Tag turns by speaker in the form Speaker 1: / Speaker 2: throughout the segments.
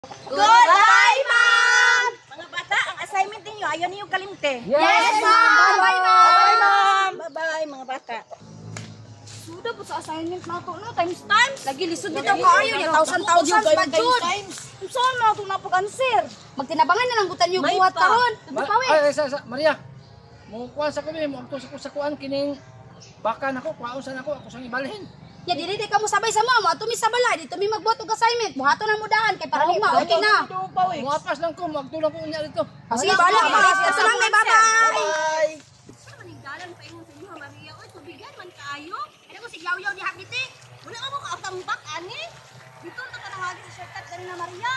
Speaker 1: Goodbye, ma'am! Mga bata, ang assignment ninyo, ayaw ninyo kalimte.
Speaker 2: Yes, ma'am! Bye, ma'am!
Speaker 1: Bye, ma'am! Bye-bye, mga bata.
Speaker 2: Suda po sa assignment na to, no? Times times. Lagi lisod bitaw kaayo niya, thousand thousands pa jud. Unsaon man ato na pag-answer? Magtinabangan na lang gutan yung buhat karon. Pawi.
Speaker 3: Ay, sa, Maria. Mo kuan sa kami, mo sa ko sa kuan kining baka nako, kuaon sa nako, ako sang ibalhin.
Speaker 2: Ya dili di ka mo sabay sa mo, ato mi sa balay, dito mi magbuhat og assignment. Buhaton na mo daan kay para ugma, okay na.
Speaker 3: Muapas lang ko, muagto lang ko unya dito.
Speaker 2: Sige, bala ka. Asa lang may bye-bye.
Speaker 4: Bye.
Speaker 1: Maninggalan pa ingon sa inyo, Maria. Oy, tubigan man kaayo. Ano ko sigyaw-yaw ni Habiti? Wala ka mo kaatambak ani. Dito ta tanangagi sa shortcut kanina, Maria.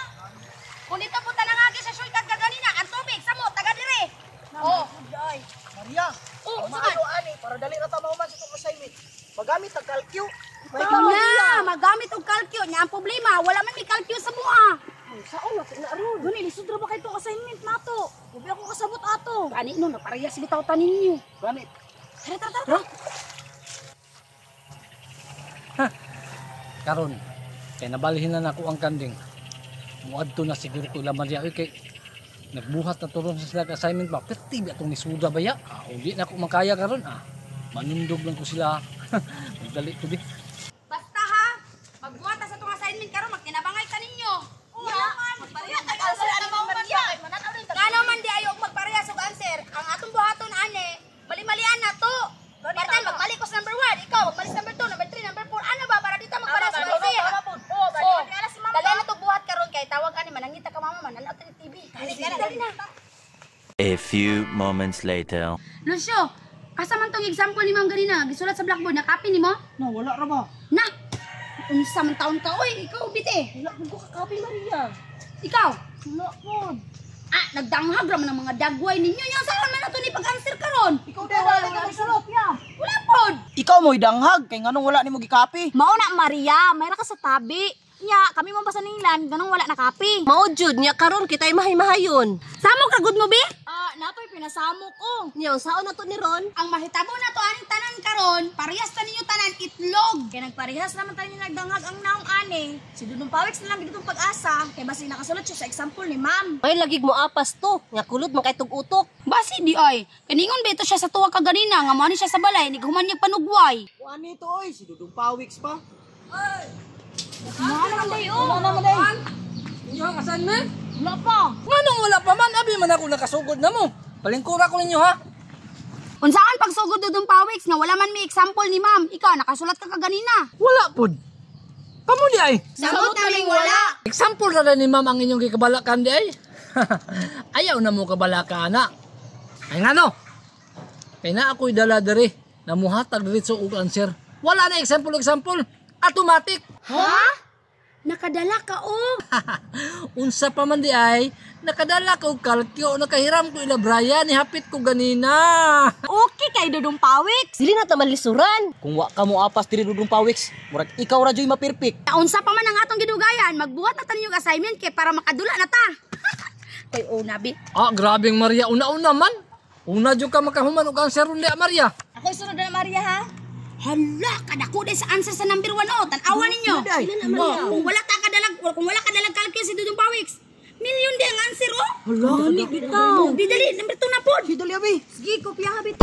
Speaker 2: Kung dito po tanangagi sa shortcut ka ganina, ang tubig sa mo taga dire. Oh,
Speaker 4: Maria,
Speaker 2: Oh,
Speaker 4: ang maayo ani para dali ra ta mahuman sa itong assignment. Magamit ang calcu.
Speaker 2: Na, magamit og kalkyo nya ang problema, wala man may kalkyo sa mua.
Speaker 1: Saon na na ron? Gani lisod ra ba kay tong assignment nato? Ubi ako kasabot ato.
Speaker 2: Gani no, naparehas bitaw tanin ninyo.
Speaker 4: Gani.
Speaker 2: Tara, tara, tara.
Speaker 3: Karon, kay nabalhin na nako ang kanding. Muadto na siguro ko ila Maria oy kay nagbuhat na turon sa sila assignment ba. Perti ba atong nisuda ba ya? Ah, uli na ko makaya karon ah. Manundog lang ko sila. Magdali ko di.
Speaker 2: Basta ha, magbuhat ta sa tong assignment karon, magtinabangay ta ninyo.
Speaker 1: Wala man, magpareha tag answer ani Maria.
Speaker 2: Ngano man di ayo og magparehas og answer, ang atong buhaton ane, mali-malian na to. Bartan, magmali ko sa number 1, ikaw magmali sa number 2, number 3, number 4. Ano ba para dito magparehas og answer?
Speaker 1: Oh,
Speaker 2: Oh, dali na to buhat karon kay tawag ani manangita ka mama mananaw ta ni TV. Dali, dali na.
Speaker 5: A few moments later.
Speaker 2: Lucio, asa man tong example ni ma'am ganina, gisulat sa blackboard, nakapi nimo?
Speaker 4: No, wala ra ba?
Speaker 2: Na! Unsa man taon ka oy, ikaw bite.
Speaker 1: Wala ko kakapi, Maria.
Speaker 2: Ikaw.
Speaker 1: Wala po.
Speaker 2: Ah, nagdanghag ra man ang mga dagway ninyo. Yang saan man nato ni pag-answer karon?
Speaker 4: Ikaw dai wala ka sulot.
Speaker 2: Wala pod.
Speaker 4: Ikaw mo'y danghag kay nganong wala nimo gikapi.
Speaker 6: Mao na Maria, mayra ka sa tabi. Nya, kami mo pa sa ninglan, ganong wala na kapi.
Speaker 7: Mao jud nya karon kitay mahimahayon.
Speaker 2: Samo ka gud mo bi?
Speaker 6: Ah, natoy pinasamo ko.
Speaker 7: Nya unsaon na to ni Ron?
Speaker 2: Ang mahitabo na to aning tanan karon, parehas ta ninyo tanan itlog.
Speaker 6: Kay nagparehas naman tayo ni nagdanghag ang naong ani. Si Dudong Pawex na lang gid itong pag-asa, kay basi nakasulot siya sa example ni ma'am.
Speaker 7: May lagig mo apas to, nga kulod man kay tug-utok.
Speaker 2: Basi di ay, kaningon beto siya sa tuwa ka ganina nga mo ani siya sa balay nighuman niya panugway.
Speaker 4: Kuan nito oy, si Dudong Pawiks pa.
Speaker 3: Inyo ang assignment?
Speaker 6: Wala pa.
Speaker 3: Nganong wala pa man, abi man ako nakasugod na mo. Palingkura ko ninyo ha.
Speaker 2: Unsaan pagsugod Dudong Pawiks nga wala man may example ni ma'am? Ikaw nakasulat ka kaganina.
Speaker 3: Wala pod. Kamo di ay.
Speaker 2: Samot naming wala.
Speaker 3: Example ra ni ma'am ang inyong gikabalakan di ay. Ayaw na mo kabalaka ana. Ay ngano? Kay na ako'y dala diri na muhatag diretso og answer. Wala na example example. Automatic.
Speaker 2: Ha? Nakadala ka oh.
Speaker 3: Unsa pa man di ay, nakadala ko og kalkyo, nakahiram ko ila Brian, nihapit ko ganina.
Speaker 6: Okay kay Dudong Pawex.
Speaker 7: Dili na ta malisuran.
Speaker 4: Kung wa ka mo apas diri Dudong Pawiks, murag ikaw ra joy mapirpik.
Speaker 2: Unsa pa man ang atong gidugayan, magbuhat na tayo assignment kay para makadula na ta. Kay una bi.
Speaker 3: Ah, grabeng Maria, una-una man. Una jud ka makahuman og answer ron di Maria.
Speaker 6: Ako'y sunod na Maria ha.
Speaker 2: Hala, kadako din sa answer sa number 1 oh. Tan-awa ninyo. Oh, kung wala ta kadalag, kung wala kadalag kalkyo si Dudong Pawiks, milyon di ang answer oh.
Speaker 4: Hala,
Speaker 2: Hala, bitaw. Di dali, number 2 na pod.
Speaker 4: Si Dali abi.
Speaker 6: Sige, kopya ha biti.